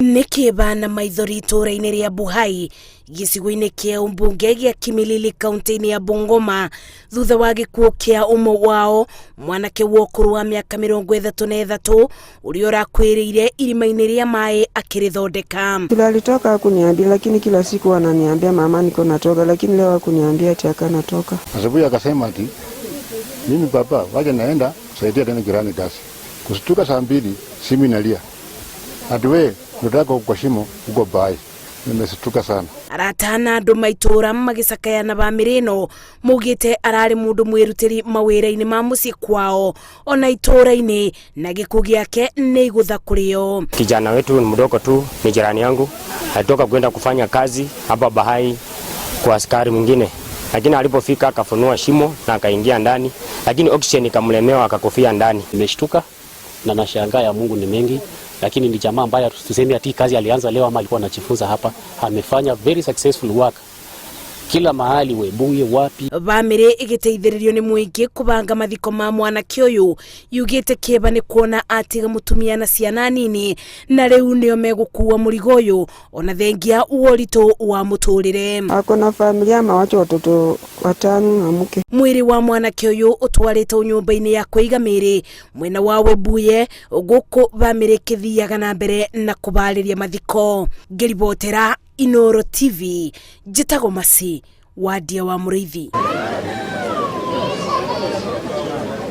Nĩ kĩeba na maithori itũũra-inĩ rĩa Buhai gĩcigo-inĩ kĩa ũmbunge gĩa Kimilili kaunti-inĩ ya Bungoma thutha wa gĩkuũ kĩa ũmwe wao mwanake wa ũkũrũ wa mĩaka 33 ũrĩa ũrakuĩrĩire irima-inĩ rĩa maĩ akĩrĩthondeka. Vile alitoka hakuniambia, lakini kila siku ananiambia mama, niko natoka, lakini leo hakuniambia ati akanatoka. Asubuhi akasema ati mimi baba, wacha naenda kusaidia tena jirani kazi. Kushtuka saa 2 simu inalia ati we unataka kwa shimo uko bai. Nimeshtuka sana. Arata na andũ maitũra magĩcakaya na bamĩrĩ ĩno maugĩte ararĩ mũndũ mwĩrutĩri mawĩra-inĩ ma mũciĩ kwao ona itũũra-inĩ na gĩkuũ gĩake nĩ igũtha kũrĩ o. Kijana wetu ni mdogo tu, ni jirani yangu, alitoka kwenda kufanya kazi hapa Bahai kwa askari mwingine, lakini alipofika akafunua shimo na akaingia ndani, lakini oxygen ikamlemewa akakufia ndani. Nimeshtuka na nashangaa ya Mungu ni mengi, lakini ni jamaa ambaye tuseme ati kazi alianza leo ama alikuwa anajifunza hapa, amefanya very successful work kila mahali, Webuye wapi. Bamĩrĩ ĩgĩteithĩrĩrio nĩ mũingĩ kũbanga mathiko ma mwanake ũyũ yugĩte kĩeba nĩ kuona atiga mũtumia na ciana nini na rĩu nĩo megũkua mũrigo ũyũ ona thengia wa ũritũ wa mũtũrĩre. Ako na familia amewacha watoto watano na mke. Mwĩrĩ wa mwanake ũyũ ũtwarĩtwo nyũmba-inĩ ya kũiga mĩĩrĩ mwena wa Webuye gũkũ bamĩrĩ ĩkĩthiaga na mbere na kũbarĩria mathiko. Ngĩribotera Inooro TV, njĩtagwo Masi Wadia wa Mũrĩithi.